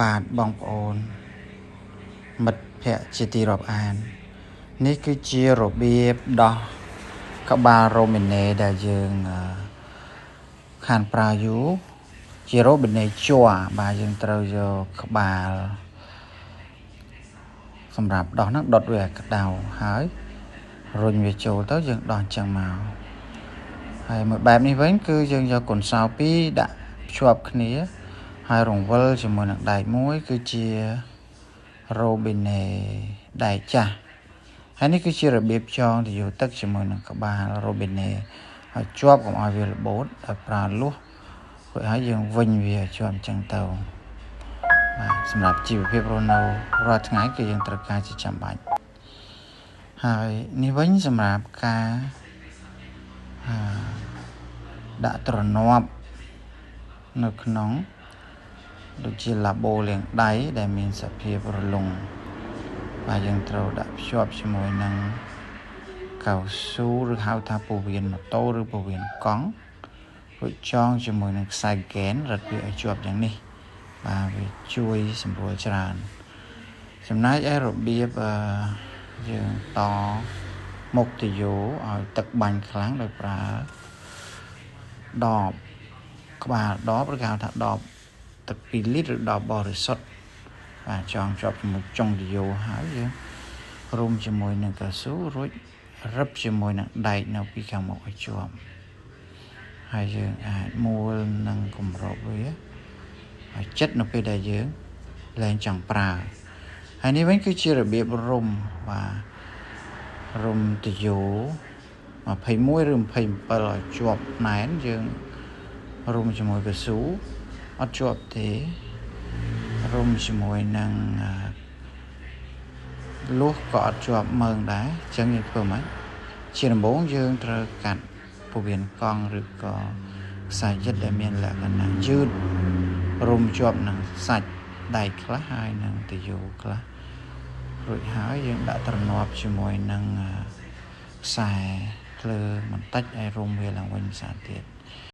បាទបងប្អូនមិត្តភ័ក្តិជាទីរាប់អាននេះគឺជារបៀបដោះក្បាលរ៉ូប៊ីណេដែលយើងខានប្រើយូរជារ៉ូប៊ីណេជ័របាទយើងត្រូវយកក្បាលសម្រាប់ដោះហ្នឹងដុតវាឲ្យក្តៅហើយរុញវាចូលទៅយើងដោះអញ្ចឹងមកហើយមួយបែបនេះវិញគឺយើងយកកូនសោពីរដាក់ភ្ជាប់គ្នាហើយរង្វិលជាមួយនឹងដែកមួយគឺជារ៉ូប៊ីណេដែកចាស់ហើយនេះគឺជារបៀបចងទៅយកទឹកជាមួយនឹងក្បាលរ៉ូប៊ីណេឲ្យជាប់កុំឲ្យវារបូតដោយប្រើលួសរួចហើយយើងវិញវាឲ្យជាប់អញ្ចឹងទៅបាទសម្រាប់ជីវភាពរស់នៅរាល់ថ្ងៃគឺយើងត្រូវការជាចាំបាច់ហើយនេះវិញសម្រាប់ការដាក់ទ្រនាប់នៅក្នុងដូចជាឡាបូលាងដៃដែលមានសភាពរលុងបាទយើងត្រូវដាក់ភ្ជាប់ជាមួយនឹងកៅស៊ូឬហៅថាពោះវៀនម៉ូតូឬពោះវៀនកង់រួចចងជាមួយនឹងខ្សែហ្គេនរឹតវាឲ្យជាប់យ៉ាងនេះបាទវាជួយសម្រួលច្រើនចំណែកឯរបៀបយើងតមុខទយោឲ្យទឹកបាញ់ខ្លាំងដោយប្រើដបក្បាលដបឬគេហៅថាដបទឹក2លីត្រឬដបបរិសុទ្ធបាទចងជាប់ជាមួយចុងទយោហើយយើងរុំជាមួយនឹងកៅស៊ូរួចរឹបជាមួយនឹងដែកនៅពីខាងមុខឲ្យជាប់ហើយយើងអាចមួលនឹងគម្របវាឲ្យចិត្តនៅពេលដែលយើងលែងចង់ប្រើហើយនេះវិញគឺជារបៀបរុំបាទរុំទយោ21ឬ27ឲ្យជាប់ណែនយើងរុំជាមួយកៅស៊ូអត់ជាប់ទេរុំជាមួយនឹងលួសក៏អត់ជាប់មើងដែរអញ្ចឹងយើងធ្វើម៉េចជាដំបូងយើងត្រូវកាត់ពោះវៀនកង់ឬក៏ខ្សែយិតដែលមានលក្ខណៈយឺតរុំជាប់នឹងសាច់ដែកខ្លះហើយនឹងទយោខ្លះរួចហើយយើងដាក់ទ្រនាប់ជាមួយនឹងខ្សែភ្លើងបន្តិចឲ្យរុំវាឡើងវិញម្ដងទៀត។